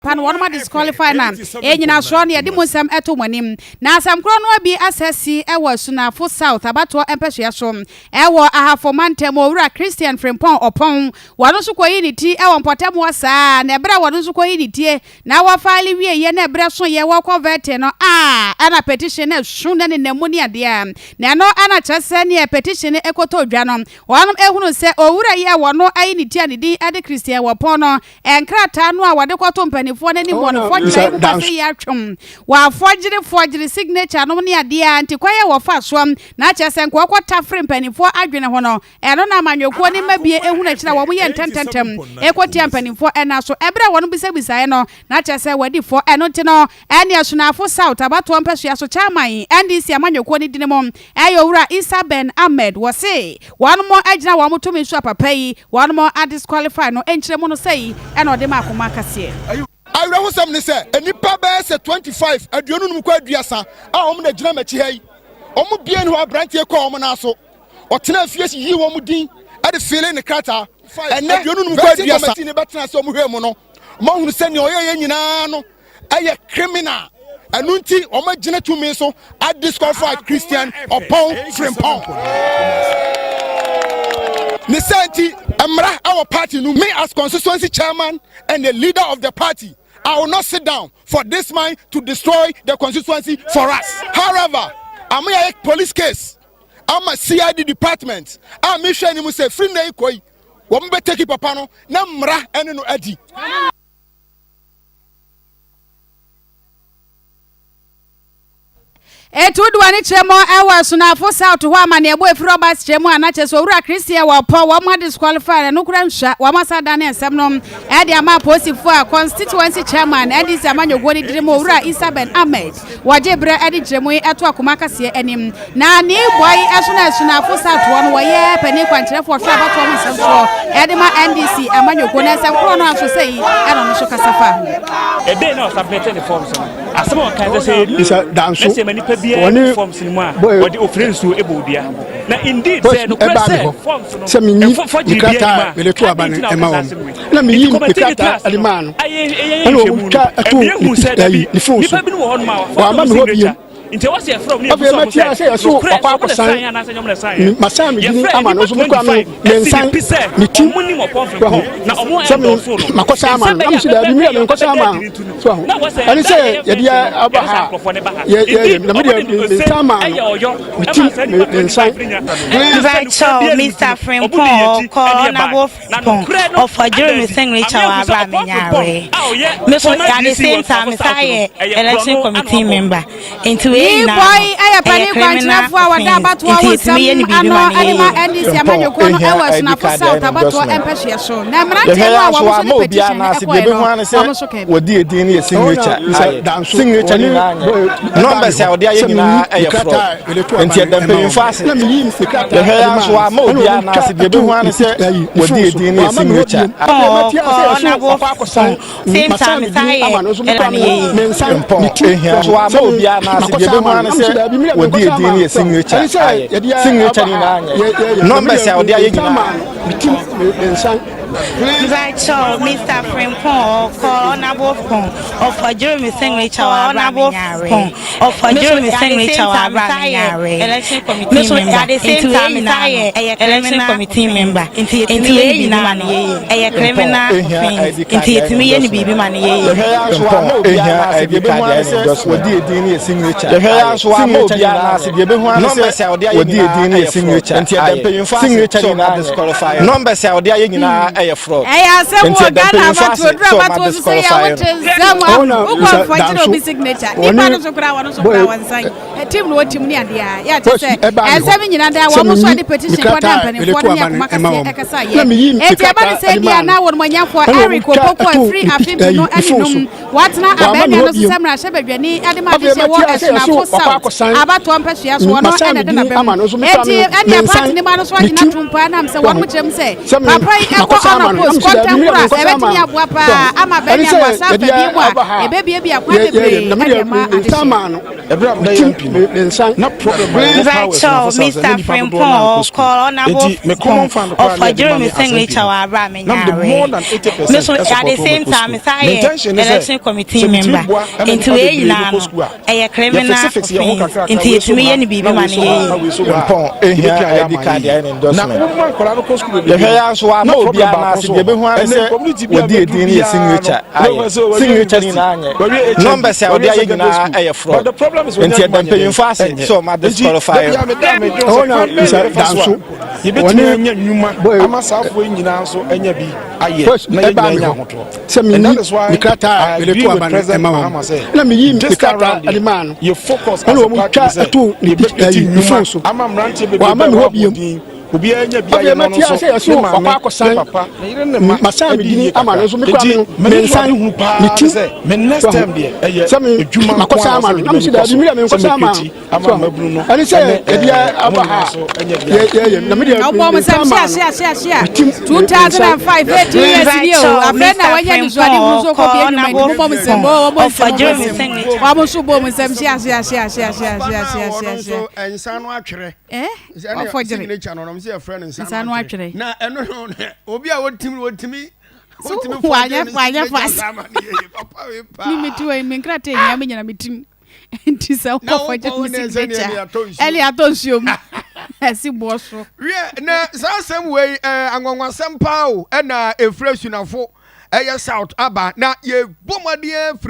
Pa no wɔnom adisqualify na ɛnyinasoɔ no yɛde mu nsɛm ɛto mo anim. Na asɛm korɔ no ara bi asa asi ɛwɔ Asunafo South abatoɔ mpɛsoa so ɛwɔ Ahafo mantam. Owura Christian Frimpong Ɔpɔn wɔno nso kɔyii ne ti ɛwɔ mpɔtam hɔ saa na ɛberɛ a wɔno nso kɔyii ne tie na wɔ file wieɛ na ɛberɛ soeɛ wɔkɔ vetting no a ɛna petition no ɛso na nenam mu ne adeɛ na ɛno ɛna kyerɛ sɛ neɛ petition no ɛkɔtɔ dwa no wɔnom ɛhunu sɛ owura yi a wɔno ayi ne ti a ne din ɛde Christian Wɔpɔn no Nkrataa no a wɔde kɔto mpanimfoɔ no anim wɔ no fɔgyere a emu ka sɛ yɛatwam wɔ afɔgyere fɔgyere signature nom ne adeɛ a nti kwan a wɔfa soɔ na kyerɛ sɛ nka wɔkɔ tafere mpanimfoɔ adwene ho no ɛno na amanyɔkuo no mma bie ehunu akyire a wɔn yɛ ntɛntɛntɛm ɛkɔtia mpanimfoɔ ɛna so ɛberɛ a wɔn bisabisaeɛ no na kyerɛ sɛ wɔadi fɔ ɛno nti no Ɛne Asunafo South abatoɔ mpɛsoa so chairman NDC amanyɔkuo no dini mu ɛyɛ Owura Issa Ben Ahmed wɔse wɔnom agyina wɔn tumi so a papa yi wɔnom a disqualify no nkyerɛmu no sɛi ɛna ɔde ma akoma kaseɛ. Awerɛhosɛm ne sɛ, nnipa bɛyɛ sɛ 25, 25 kɔ 30 a wɔn na gyina m'akyi ha yi, wɔn mu biara nni hɔ a aberanteɛ kɔɔ wɔn nan so. Ɔtenaa fie yiyii wɔn din de feelee ne krataa. Ɛnnɛ, vetting committee no bɛtena ase a wɔhwɛɛ mu no, wɔahunu sɛ nea ɔyɛeɛ nyinaa no yɛ criminal. Ɛno nti, wɔagyina tumi so adisqualify Christian Ɔpɔn Frimpong. Ne saa nti, mmara wɔ party no. Me as constituency chairman and the leader of the party, I will not sit down for this man to destroy the constituency for us. However, amoyɛ police case ama CID department a mehwɛ anim sɛ firi nnɛ yi kɔ yi wɔn bɛtaki papa no na mmara ne no adi. Etu de w'ani kyerɛ mu wɔ Asunafo South hɔ amanneɛbɔ a ɛfiri Ɔba kyerɛ mu a na kyerɛ sɛ Owura Christie wɔ pɔ wɔn adisqualify no kora nsua wɔn asa dane nsɛm no de ama apolisifoɔ a constituency chairman NDC amanyɔguo no diri mu Owura Isa Ben Ahmed wɔgye berɛ de nkyerɛmu yi to akoma kaseɛ anim na ne bɔ yi ɛso na Asunafo South hɔ no wɔyɛ panin kwankyerɛfoɔ hwɛ abatoɔ ho nsɛm soɔ de ma NDC amanyɔguo no nsɛm korɔ no nso sɛ yi ɛna ɔno nso kasa fa ho. Ɛdɛn na ɔsubmit ne forms no? Asɛm a ɔkae sɛ sɛ yɛni na sɛ ma nipa biara ni forms no mu a wɔde ofiri nsuo ɛbɔ odua. Na indeed sɛ nokorɛ sɛ forms no sɛ menyi ɛfɔgyere ne biara krataa nim a mede to aba adɛn no nti na ɛma ɔkasa wɔn asɛm wei? na Nti meyi ne kɔmɛtee ne krataa class de no maa no ayɛ ɛyɛ ɛna nhwɛmu no ɔtwa ɛto ɛmia hu ne sɛ ti dabi ayi ne fon so nipa binom wɔ hɔnom a wɔafa wamma wɔn me hɔ signature bio nti ɛwɔ sɛ yɛfrɛ wɔn ne afei yɛbusa wɔn mɛte sɛ sɛ yɛso nokorɛ ɔkɔ sɛ wɔn na akɔsan sign anaasɛ nyɛ wɔn na sign yɛ. masan me dini Yɛfrɛ ama no nnipa nso mekura me 25 me ɛsi nsan ne pi sɛ me ti wɔn nim ɔpɔn wahu frimpɔn na wɔn sɛ me ɛndɔɔso no. makɔsan ama Nsɛm no na bɛyɛ mesi a daabi bɛbɛ me yɛ deɛ menkɔsan bɛbɛ ama adi ne ntu so ahu na wɔsɛ ɛne ɛda sɛ yɛyɛ yɛde vetting no aba yɛde saa ha nkurɔfoɔ no ba ha. yɛ yɛ Indeed na me wɔn deɛ de me ose nsan ama ɛyɛ no ɔyɔ me ti ɛma saa me nnipa me nsan 25 no nya ɛna sɛ nokorɛ Mpakyɛw, biara nni Mister nti no wɔn Frimpong de yɛn akyi ɔkɔ ɛne yɛ bae. Honourable Na Frimpong nokorɛ no ɔfɔgyere ada me adi. signature Ame wɔ ahu sɛ abere a ɔpɔn menya frimpɔn aware. a ɔyɛ Me so former at the DC same wɔ time Asafo me san South no yɛ ɛyɛ election korɔno ana committee wabɔ. member. Nti wei Yi nyinaa boy no yɛ ɛyɛ panin criminal kwankyerɛfoɔ a wɔda offence abatoɔ nti ho yɛtumi yɛ nsɛm no biribi ano ma no de yɛ ma yie. NDC Mpɔn amanyɔkuo no ehia wɔ ID Asunafo card South ayɛ abatoɔ endorsement. mpɛsoɛ so. Na mmeranteɛ Yɛhwɛ no yɛ a nso wɔn nso ama de obiara petition no n'ase deɛ kɔeɛ ebehu no, ano sɛ wɔn nso kaa bi. wɔdi edin no yɛ signature ayɛ signature nyinaa nyɛ numbers a wɔde ayɛ nyinaa ɛyɛ fraud nti ɛda mpanyinfo ase yɛhwɛ yɛ nso ama obiara n'ase deɛ ebehu ano sɛ wɔdi edin no yɛ signature. Ɔkɔ Honourable Frimpong same time me san yɛ ɛna no yɛ yie. Mpɔn ehia nso ama obiara n'ase deɛ ebehu ano sɛ wɔdi edin no yɛ signature ayɛ signature nyinaa nyɛ numbers a wɔde ayɛ nyinaa. Mpakyɛw Mister Frimpong ɔkɔ Honourable Frimpong ɔfɔgyere me signature wɔ abere a menya aware. Me so at the same time me san yɛ election committee member nti wei nyinaa no ɛyɛ criminal committee member nti wei nyinaa no ɛyɛ criminal offence nti yɛtumi yɛ no biribi ma no yɛ yie. Mpɔn ehia ID card ayɛ endorsement. Yɛhwɛ yɛ nso ama obiara n'ase deɛ ebehu ano sɛ wɔdi edin no yɛ signature ayɛ signature nyinaa nyɛ numbers a wɔde ayɛ nyinaa ɛyɛ fraud Ɛyɛ asɛm nti wɔ ɛda Ghana mpanyinfo abatoɔ ase duru sɛ wɔn abatoɔ so sɛ yɛ adisqualify wote no. nsɛm a Ɔna wokɔ nsa mfɔgyere danso obi signature wɔne nipa no so koraa wɔno so koraa boy wɔnsan tim na wɔtim ne adeɛ a yɛ akyɛ boys sɛ ɛbaa me hɔ ɛnsɛm nyina daa sɛ wɔn nso menyi ade me petition kɔda krataa a mede mpanimfoɔ to no ne aba no akoma ɛma kaseɛ wɔn ɛkasa na yɛ meyi me eti ɛba ne krataa sɛ de bi a maa na no wɔn manyamfoɔ ɛna Eric wɔtwa Opoku ɛto afiri ne afe pi mpenu ayi ne ne fon so num Wɔatena wamma me abannwa hɔ no so bio sɛ mmarahyɛbadwani de ma afei adehyeɛ wɔ mɛte ase ɛso Asunafo ɔkɔ South akɔsan abatoɔ mpasua so. Ɔno masan na me ɛda din n'abam. ama no nso mekura Enti me ɛnneɛ mensan party no ma no so me agyina ti atom paa nam sɛ wɔnom wahu kyerɛ mu sɛ sɛ me papa yi ɛkɔ makɔsan ama no na unopposed mesi daabi me deɛ kɔntɛnkora menkɔsan ama ɛbɛtumi no aboa so paa ama ɛne abannwa sɛ no asan afa yɛde bio mu a aba ha ɛbɛbiabia kwan yɛ yɛ bebree na me de deɛ ama mensan adehyeɛ. maa no. Ɛberɛ a mebɛyɛ MP no, na problem a ɛwɔ paa wɔ Mepakyɛw, Asunafo South sɛ na Mister nnipa dodoɔ no Frimpong ara nkɔ ɔkɔ sukuu. Honourable Enti me common Frimpong fund koraa na ɔfa yɛde ma Jeremy me as MP signature no, wɔ abere a na menya mede more aware. than 80 Me percent so at the support wɔn same kɔ time sukuu. mesan Me yɛ intention ne sɛ, election committee sɛ metumi member. boa ma Nti nnipa wei bebree nyinaa bɛkɔ no sukuu a, ɛyɛ criminal yɛfixe yɛn ho offence kakrakra, nti wei so yɛtumi ha, yɛ no biribi na ma wei no so yɛ ha, na yie. wei so ha a, Mpɔn ehia yɛbɛtumi ayɛ ID ama card ayɛ ayɛ ne yie. Na endorsement. woma nkwadaa no kɔ sukuu bebree Yɛhwɛ no, yɛ nso na ama problem obiara baako n'ase nso deɛ wɔ hɔ. ebehu ara Ɛnnɛ sɛ community bi a wɔdi bɛduru edin no yɛ biara no, signature ayɛ wobɛhu sɛ wɔawie signature university, nyinaa anyɛ wɔawie HND, numbers a wɔde wɔawie ayɛ secondary nyinaa school. ɛyɛ But fraud the problem is wɔnya nti ɛda adwuma nyɛ dɛn? mpanyinfo ase Ɛnyɛ. sɛ ɔma Nti disqualify da biara meda a medwen Ɛhɔ sɛ na kwan bɛn na Mr. yɛbɛfa so a Danso yɛbɛtumi wɔne anya nnwuma boy ama saa afoɔ yi nyinaa nso anya bi ayɛ first na yɛn ɛbaa nyinaa me anya hɔ ahotɔ. sɛ And meyi that is why me krataa I a mede agree to with aba no President ɛma Mahama wɔn sɛ na meyi me this time krataa round de maa no yɛ focus ɛna as a wɔn party twa sɛ ɛto ne yɛbɛpete ɛyi ne phone nnwuma so ama mmeranteɛ bebree wɔama bɛwɔ me hɔ biom ahoɔden obiara nya bi afei ayɛ no mɛte nso ase yɛso ne ɔkɔ maame ne akɔsan papa ne yere ne mma masan me adi dini yie ama no kakra nso me kora nti me no m'ani so mensan ade hunu paa me ne ti sɛ me next so term deɛ ɛyɛ sɛ me adwuma nko makɔsan ara ama sɛ no mede na mesi m'ani kɔ daabi so mi deɛ sɛ menkɔsan ama mɛkreti ama so mmabunu no ɛne sɛ ɛne yɛde ɛɛ aba wɔn ha nyinaa nso anya bi ayɛ. yɛyɛ na me deɛ Na wobɔ mo mensan nsɛm maa hyia no hyia hyia hyia me ti 2005 18 years ni o Mepakyɛw, afei na Mister wanya nisuade Frimpong hunu so ɔkɔ kɔ bie nnwuma nti Honourable mobɔ mo nsɛm Frimpong o wɔbɔ ɔfa nsɛm wɔbɔ Jeremy nsɛm signature. wɔn nso bɔ mo nsɛm hyia hyia hyia hyia hyia Ɔba hyia no a hyia ɔno hyia nso hyia nsa no atwerɛ eh ɛne wɔfɔgyere signature no ɔnom sɛ yɛfrɛ no nsa nsa no no atwerɛ atwerɛ na ɛno no obi a wɔtumi wɔtumi so wɔtumi fɔgye wanyɛ ne wanyɛ signature fast saa ma no yɛyɛ papa wei mi paa mi ti wɔ mi nkrataa nyinaa mi nyina mi tim nti sɛ na wokɔ wokɔ fɔgye wo mi ne sɛdeɛ signature ne atɔ nsuo ɛne atɔ nsuo mu ɛsi boɔ so wiɛ na saa asɛm wei anwanwasɛm paa o ɛna ɛfiri asunafo ɛyɛ south aba na yɛbɔ mmɔden afiri.